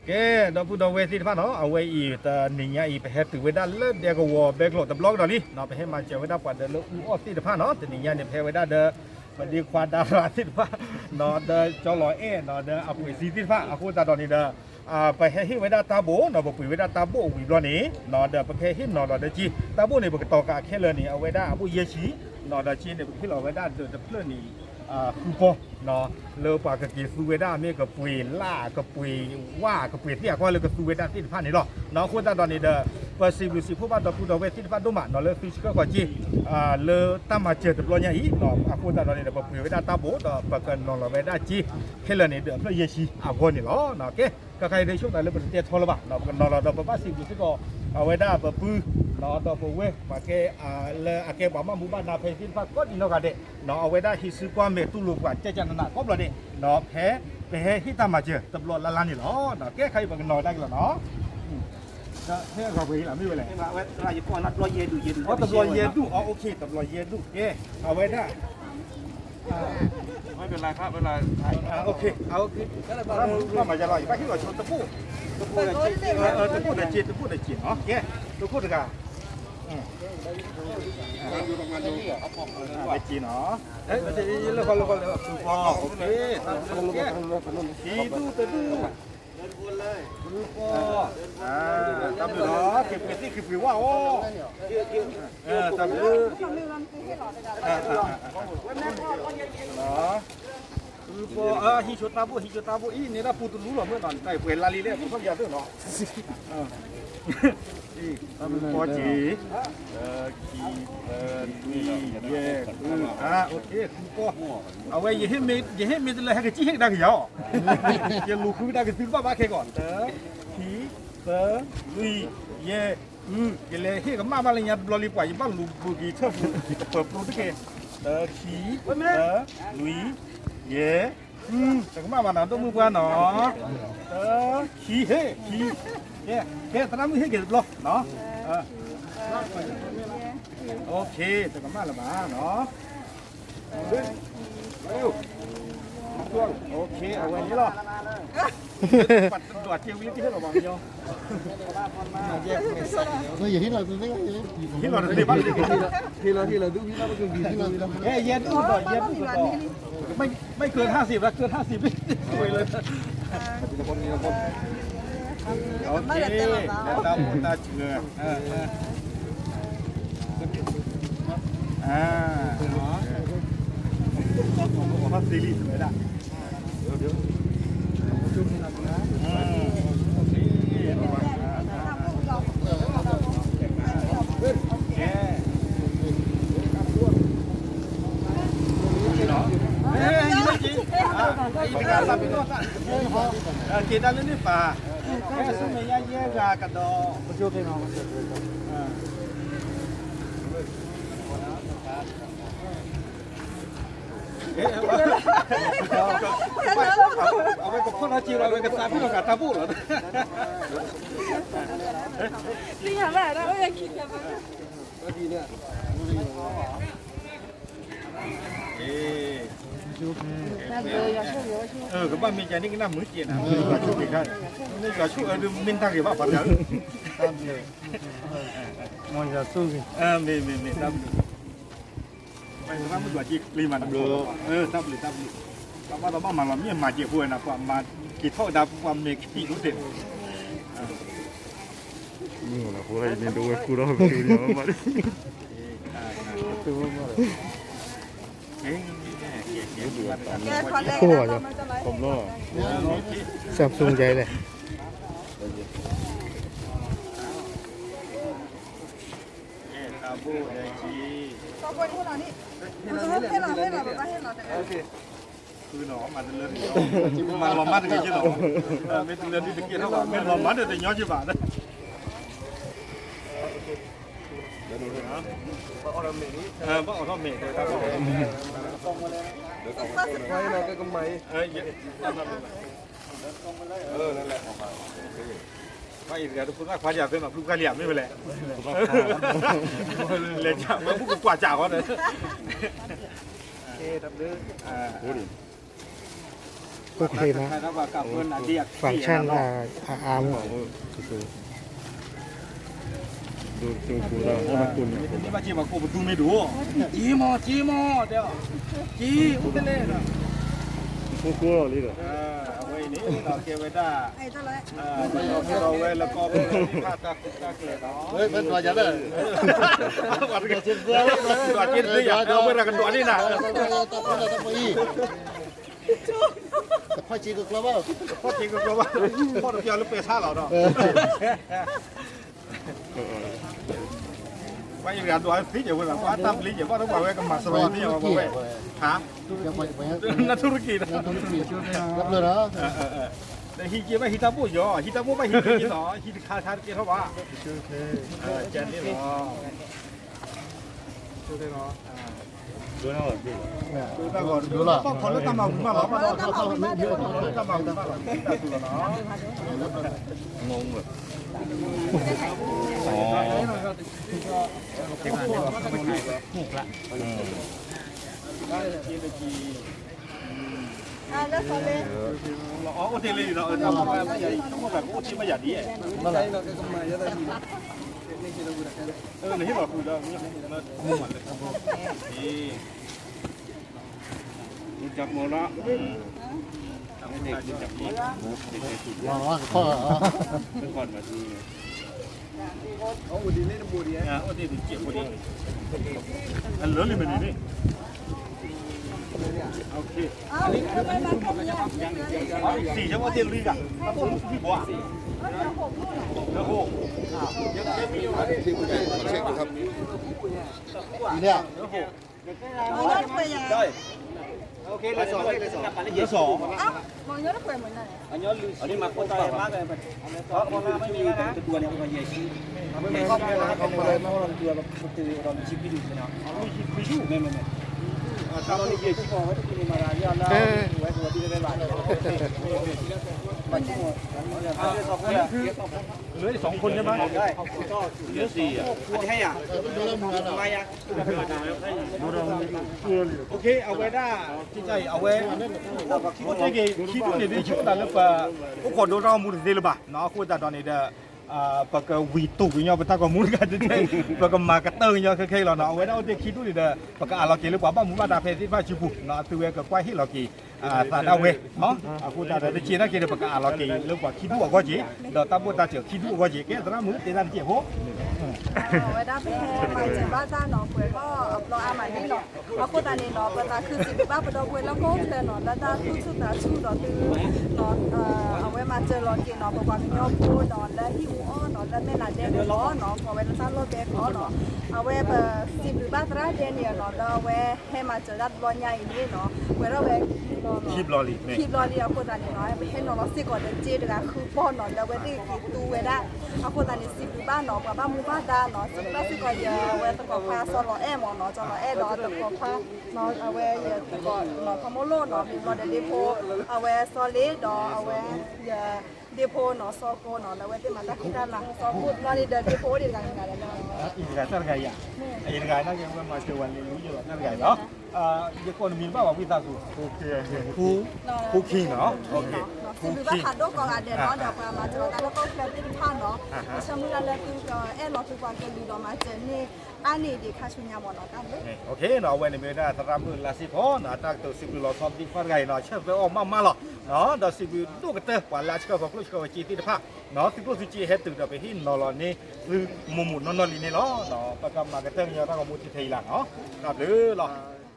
ကဲ ဒီပုၢ်ဒီဝဲၢ်သ့ၣ်တဖၣ်နီၤ, အဝဲအံၤ တနံၤညါအံၤ ပဟဲတုၤဝဲဒၣ်လၢဒဲကဝီၤဘဲကျိာ်တဘျီကဒီးလံနီၤ, ပဟဲမၤစၢၤဝဲဒၣ်ပှၤဒီးလၢအူအီၣ်သ့ၣ်တဖၣ်နီၤ, တနံၤညါန့ၣ် ပဟဲဝဲဒၣ်ဒီး ပဒ့ခွါဒါရၤသ့ၣ်တဖၣ်နီၤ, ဒီးကၠီလီၤအဲၣ်နီၤ, ဒီးအပှ့ၤသံသ့ၣ်တဖၣ်, အဃိသတးဒီးန့ၣ်ဒီး ပဟဲဟ့ၣ်ဝဲဒၣ်တၢ်ဘိၣ်နီၤ, ပပှ့ၤဝဲဒၣ်တၢ်ဘိၣ်ဝံၤဘျီန့ၣ်နီၤ, ဒီးပကဟဲဟ့ၣ်နီၤလီၤဒီးက့ တၢ်ဘိၣ်န့ၣ် ပကတီၤကးခဲလၢာ်န့ၣ် အဝဲဒၣ်အဘိၣ်ယဲၢ်ဆံနီၤ, ဒီးက့န့ၣ် ပကဟ့ၣ်လီၤဝဲဒၣ်ဒီးတဖျၢၣ်န့ၣ် ဃုပီၢ်နီၤ, လၢပှၤကက့ၤသူဝဲဒၣ် မ့ၢ်ကပှ့ၤလၣ် ကပှ့ၤဝၣ် ကပှ့ၤသ့ၣ်အကွၢ်လၢကသူဝဲဒၣ်သ့ၣ်တဖၣ်န့ၣ်လီၤ. အဃိသတးဒီးန့ၣ်ဒီး ပစံးဘျုးစံးဖှိၣ်ဘၣ်ဒီပုၢ်ဒီဝဲၢ်သ့ၣ်တဖၣ်ဒိၣ်မးနီၤ, လၢသုဆှၢဃီၤက့ လၢတၢ်မၤစၢၤတဘျီညါအံၤနီၤ, အဃိသတးဒီးန့ၣ်ဒီး ပပှ့ၤဝဲဒၣ်တၢ်ဘိၣ်ဒီး ပကနီၤလီၤဝဲဒၣ်က့ ခဲလၢာ်န့ၣ်ဒီး အဖျၢၣ်ယဲၢ်ဆံအဂီၢ်န့ၣ်လီၤ. ကဲ ကခါအံၤဒ်ဆိကမိၣ်လၢပတတဲထီလၢၤဘၣ်နီၤ, ပကနီၤလီၤဒီး ပဘၣ်စံးဘျုးစ့ၢ်ကီး အဝဲဒၣ်ပပုၢ်နီၤ, ဒီးပဝဲၢ် ပှၤကဲ လၢအကဲပှၤဘၣ်မူဘၣ်ဒါဖဲသ့ၣ်တဖၣ်ကိးဒံးနီၢ်ဂၤဒဲးနီၤ, အဝဲဒၣ်ဟံးစုကွၢ်မဲာ်တူၢ်လိာ်ပှၤ ကၠၢ်ကၠၢ်နးနးကိးဘျီဒဲးနီၤ, ဖဲ ပဟဲဟ့ၣ်တၢ်မၤစၢၤတဘျီလၢ်လၢ်န့ၣ်လီၤ. ကဲ ခါအံၤပကနီၤဝဲဒၣ်က့ၤလီၤနီၤ, ဒီးဟဲဂီၤပှဲၤဟံးလီၤ မ့ၢ်ဝဲလဲၣ်, တဘျီယဲၢ်ဒူၣ်, တဘျီယဲၢ်ဒူၣ်, ကဲ အဝဲဒၣ် မ့ၢ်ဝဲလဲၣ်, ဘၣ်မၤယါလီၤ, ယဘၣ်ဟ့ၣ်လီၤဆိတဘိၣ်, တဘိၣ်ဒီးစ့, တဘိၣ်ဒီးစ့, တဘိၣ်ဒီးစ့နီၤ, ကဲ တခိၣ်တဂၤ လၢက့နီၤ, လၢဃီလၢဃီလၢဃီ, ကဲ ခံဒူၣ်တဒူၣ်, ဃုပီၢ်, တၢ်ဘျုးလီၤ, က့ၤပှ့ၤသ့ၣ်က့ၤပှ့ၤဝၣ်အီၤ, တၢ်ဘျုး, ဃုပီၢ်, ဟံးဆိတၢ်ဘိၣ် ဟံးဆိတၢ်ဘိၣ်အံၤ န့ၣ်ဒၣ်ပူတလူလီၤမ့ၢ်နီၤ, တၢ်ပှဲၤလါလံလဲၣ် ပူထီၣ်ယၤသ့ၣ်နီၤ ဃုပီၢ်က့ၤ, ခံ, သၢ, လွံၢ်, ယဲၢ်, ဃု, ဃုပီၢ်, အဝဲ ယဟ့ၣ်မ့ၢ်တလၢ ဟဲကစံၣ်ဟ့ၣ်ကဒါက့ၤယၤအီၤ, ယလူၤဃုကဒါက့ၤသုတဘၣ်ဘၣ်ခဲကီး, တၢ, ခံ, သၢ, လွံၢ်, ယဲၢ်, ဃု, ယလဲၤဟ့ၣ်ကမၣ်ဘၣ်လၢညါတဘျီလံ ပှၤယဘၣ်လူၤဘုးက့ၤထၢၣ်ပူၤ တပၢၤပျိတက့ၢ်, တၢ, ခံ, သၢ, လွံၢ်, ယဲၢ်, ဃု, တကမၣ်ဘၣ်နီၤ ဒိၣ်မုၢ်ပှၢ်နီၤ, တၢ, ခံ, ဟ့ၣ်, ခံ, ကဲ, ကဲ, သရၣ်မုၣ်ဟ့ၣ်က့ၤတဘျီနီၤ, တကမၣ်လၢၤဘၣ်နီၤ, အဝဲန့ၣ်လီၤ, ပှၤတဒွးက့ၤဝံၤလၢကဟ့ၣ်လီၤဘၣ်မညီ, ဟ့ၣ်လီၤတသ့ဘၣ်, ဟ့ၣ်လီၤတသ့ဘၣ်, ယဲၢ်ဒူၣ်ဒီး ယဲၢ်ဒူၣ်ဒီး ไม่เกินห้าสิบนะ เกินห้าสิบ ไม่สวยเลย โอเค တၢ်ဘိၣ်တၢ်စၢၤ အါ သ့လံ စဝဲဒၣ် က့ၤတၢ်လၢန့ၣ်ပာ် ကဲ ဆူမဲာ်ညါယဲၢ်ဂၤကဒီး အဝဲကဖီၣ်ထီၣ်က့ၤလီၤ အဝဲကသးဘၣ်လီၤကးတၢ်ဘိၣ်လီၤ ကဘၣ်မ့ၢ်ကန့ၣ်ကနၣ်မုာ်က့ၤနၤ မ့ၢ်ယွၤဆိၣ်ဂ့ၤခါ မ့ၢ်ယွၤဆိၣ်အၢဒုးမ့ၢ်တၢ်ဂ့ၤဘၣ်ပှၤတဂၤ မ့ၢ်ယွၤဆိၣ်ဂ့ၤ မ့ၢ်မ့ၢ်မ့ၢ်တၢ်ဘျုး မ့ၢ်တၢ်ဘျုး တၢ်ဘျုး တၢ်ဘျုး ပှၤဘၣ်ဒီးဘၣ်မၤလီၤမ့ၢ်မၤက့ၤဖိဝဲနၤ ပှၤမၤက့ၤထီၣ်ဝဲဒၣ်ပှၤမဲာ်ကသံၣ်ဒိၣ်တဲာ် မ့ၢ်ဝဲနၤ ဖိလၢယမ့ၢ်ဒိဝဲၢ်ခိၣ်ထီၣ်ပတုၤလီၤမး ခိၣ်ဘၣ်ယီ Samsung ယဲလဲၣ် တၢ်ဘိၣ်ဒီးက့ၤ ဖုနီၤ မၤတလၢတက့ၢ် မၤလီၤမၢ်တက့ၢ်လီၤ မ့ၢ်တလၢတက့ၢ်ထီၣ်ဘၣ် မ့ၢ်လီၤမၢ်ဒီးတညီက့ၤဘၣ် ဘၣ်အိးထီၣ်မဲာ် ဘၣ်အံၤတဂၤတဖိသၣ်ခွါယၤသ့ၣ်နီၤ ဘျုးဖးလံဧါ မ့ၢ်ဝဲလဲၣ် လဲၤကၢ်ဝဲဘူးကကွၢ်ကၢ်ဃီဒီး တၢ်ဘျုး โอเคนะ ฟังก์ชัน อ่า อาร์อาร์ มั้ง က့မီၤ က့မီၤ တဲအီၤ က့ အိၣ်တလဲၣ်နီၤ အဝဲအံၤန့ၣ် ကဲဝဲဒၣ် ဝဲလၢကီၢ်ပယီၤသ့ၣ်တဖၣ်တၢ်ကူတၢ်ကျဲၤဒီး ဝဲဒၣ်ကဒွးန့ၣ်နၤ တဖီၣ်က့ၤကကျီဘၣ် တဖီၣ်က့ၤကကျီဘၣ် ဖီၣ်တပျီလၢပဲာ်ဆါလီၤဒီး ပှၤအံၤတဂၤဒွးသ့ကဲဝဲဒၣ် ပှၤတၢ်ပျံၤကဲ ဘၣ်ဒီးပှၤဝဲကမၤစရီန့ၣ်ဝဲ ဟါ နထူရက့ၤ နထူရက့ၤ ဒီးဟံးက့ဘၣ်ဟံးတၢ်ဘိၣ်ယီၤ ဟံးတၢ်ဘိၣ်ဘၣ်ဟံးက့နီၤ ဟံးတခါဆါတကဲထီၣ်ဘၣ် ကဲန့ၣ်လီၤ ဒိလၢ ဘၣ်ခီလၢတၢ်မၤဝံၤမးလီၤ ဘၣ်ခီလၢတၢ်မၤဝံၤမးလီၤ တၢ်သူလီၤနီၤ အိၣ်တ့ၢ်လံဒီး အိၣ်တ့ၢ်မးယၤဒ် နဟ့ၣ်လီၤဃုာ်ဒီး မ့ၢ်မၤလၢ ကမီၤလီၤ အိၣ်ဒ်န့ၣ်တဘိဒ် အလၢလံမ့ၢ်န့ၣ်န့ၣ် စံၣ်ယအိၣ်တ့ၢ်လွံၢ်ဂၤ အအိၣ်လွံၢ်ဘီဧါ လၢဟိ လၢဟိ လၢစီၤ လွံၢ်ဆံခွံဆူၣ် လွံၢ်ဆံခွံဆူၣ် အဝဲဒၣ် အဝဲ အိၣ်တ့ၢ်က့ၤခံဒူၣ်န့ၣ် ဒ်ဆိကမိၣ်သးလၢပ အိၣ်ခိးဒိတၢ်ဂီၤမူတသ့လၢၤဘၣ်နီၤ အဃိသတးဒီးန့ၣ်ဒီး ပကဝံၤတူာ်ကညီပတၢ်ဂီၤမူတဂၤတက့ၢ် ပကမၤကတၢၢ်ကညီခဲခဲအံၤလီၤနီၤ အဝဲဒၣ်အိၣ်တ့ၢ်ခံဒူၣ်န့ၣ်ဒီး ပကအးလီၤက့ၤလၢပှၤဘၣ်မူဘၣ်ဒါဖဲသ့ၣ်တဖၣ်စုပူၤနီၤ အသုဝဲကကွၢ်ဟ့ၣ်လီၤက့ၤ သးဒၣ်ဝဲ အဃိသတးဒီးတက့ၢ်နာ်က့ၤဒီး ပကအးလီၤက့ၤလၢပှၤခံဒူၣ်အဂီၢ်က့ၤ ဒီးတၢ်ဘိၣ်တၢ်စၢၤခံဒူၣ်အဂီၢ်က့ၤ ကဲသရၣ်မုၣ် တဲတၢ်တက့ၢ်ဖိ ဝဲဒၣ်ပဟဲမၤစၢၤဘၣ်တၢ်နီၤ ကွဲးထီၣ်အဘျီအါမးန့ၣ်နီၤ အဃိသတးန့ၣ်နီၤ ပသးခုစံးဘျုးဘၣ်ပဒီပုၢ်ဝဲၢ်လၢကီၢ်ချၢနီၤ လၢတၢ်သူၣ်ဆူၣ်သးဆူၣ်ဒီးသု အဝဲမၤစၢၤလီၤက့ၤနီၤ ပပှၤကညီဖိနီၤ လၢဟံၣ်အူအီၣ်နီၤ လၢမဲၢ်နၤဒဲးန့ၣ်လီၤနီၤ ကိးဝဲလၢတၢ်လီၢ်ဘဲကီးနီၤ အဝဲပစံးဘျုးဘၣ်သရၣ်ဒဲန့ၣ်နီၤ လၢအဝဲဟဲမၤစၢၤတၢ်တဘျီညါအံၤန့ၣ်နီၤ ပှဲၤထီၣ်ဝဲ ခံဘျီလံ ခံဘျီလံ အဃိသတးန့ၣ်နီၤ ပဟဲနီၤလီၤစ့ၢ်ကီးဒီးစ့တဂၤဃုပီၢ်နီၤ လၢအဝဲသ့ၣ်က့ၤသူဝဲဒၣ် အဃိသတးန့ၣ် စံးဘျုးဘၣ်နီၤ ပှၤဘၣ်မူဘၣ်ဒါနီၤ စံးဘျုးဘၣ်စ့ၢ်ကီးယဝဲသကိးခွါစီၤလီၤအဲၣ်မးနီၤ စီၤလီၤအဲၣ်ဒီးသကိးခွါ အဝဲယသကိးနီၤ ခီမိၣ်လိၣ်နီၤ မ့ၢ်ဘျီဒီးဒ့ဖိ အဝဲစီၤလ့ဒီးအဝဲယ ဒ့ဖိနီၤ စီၤကိနီၤ လၢအဝဲသ့ၣ်မၤတၢ်ဃံတၢ်လၤ စီၤကိဘျီန့ၣ်ဒီး ဒ့ဖိအိၣ်ဒံးတဂၤန့ၣ် အံၤတဂၤတၢ်တဂၤယၤ အံၤတဂၤန့ၣ်က့ၤ ဝဲမၤစၢၤဝဲလံလူယိာ်လီၤ တၢ်တဂၤယၤ ယကိးနမံၤတဘၣ်ဘၣ် ဝံသးစူၤ ဖူခံနီၤ ဖူခံနီၤ စံးဘျုးဘၣ်ဖးဒိၣ်ကိးဂၤဒဲးနီၤ ဒီးပှၤမၤစၢၤဝဲတၢ်လၢကီၢ်ချၢသ့ၣ်တဖၣ်နီၤ ပဆၢမုၢ်လၢ်လၢသုအဲၣ်လီၤသုပှၤကလုာ်ဒီးမၤစၢၤန့ၢ်အါန့ၢ်ဒံးခါဆူညါမးနီၤ တၢ်ဘျုး အဝဲန့ၣ်မ့ၢ်ဝဲဒၣ်သရၣ်မုၣ်လါစ့ဖီနီၤ အတၢ်ကတိၤစံးဘျုးလီၤဆီဒံးတဖၣ်တဂၤအံၤနီၤ ဆၢဖျၢၣ်အီၣ်မးမးလီၤ ဒီးစံးဘျုးဒိၣ်ကတၢၢ်ပှၤလၢအဆှၢဃီၤကျိၣ်ဆှၢဃီၤစ့သ့ၣ်တဖၣ် သုကျိၣ်သုစ့ဟဲတုၤဒီးပဟ့ၣ်နီၤလီၤန့ၢ်သုမိၢ်မိၢ်နီၢ်နီၢ်လံန့ၣ်လီၤ ပကမၤကတၢၢ်ကညီတၢ်ဂီၤမူထဲအံၤလီၤ တၢ်ဘျုးလီၤ